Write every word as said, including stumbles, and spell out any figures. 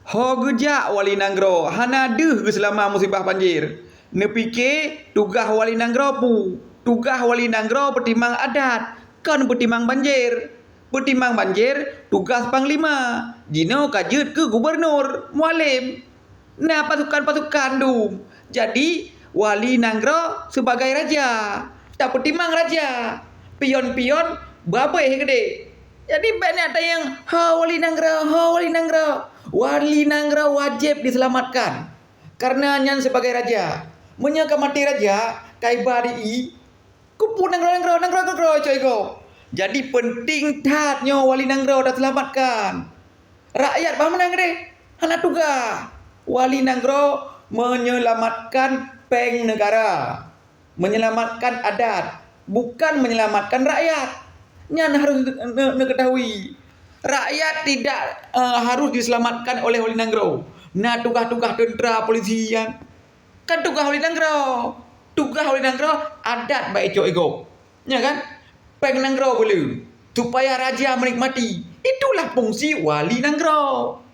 Ho geujak wali nanggroe hana deuh geuseulama musibah banjir. Neupike tugaih wali nanggroe peue? Tugaih wali nanggroe peutimang adat, kon peutimang banjir. Peutimang banjir tugaih panglima, jinoe ka jeuet keu gubunur, mualem. Na pasukan-pasukan dum. Jadi, wali nanggroe sibagai raja, tapeutimang raja. Pion-pion babeh keudeh. Jadi, bèk na tanyong, "Ho wali nanggroe, ho wali nanggroe." Wali nanggroe wajéb diseulamatkan, kareuna nyan sibagai raja. Meunyoe ka maté raja, ka iba di i, keupeue nanggroe-nanggroe, nanggroe-nanggroe icok igob. Jadi, peunteng that nyoe wali nanggroe taseulamatkan. Rakyat bah meunan keudeh, hana tugaih. Wali nanggroe menyelamatkan péng negara, menyelamatkan adat, bukan menyelamatkan rakyat. Nyan harus ne-, ne-, neuketahui. Rakyat tidak, eh, harus diselamatkan oleh wali nanggroe. Na tugaih-tugaih teuntra, polisi nyan. Kan tugaih wali nanggroe. Tugaih wali nanggroe adat bak icok igob. Nya kan? Péng nanggroe beu-le, supaya raja menikmati. Itulah fungsi wali nanggroe.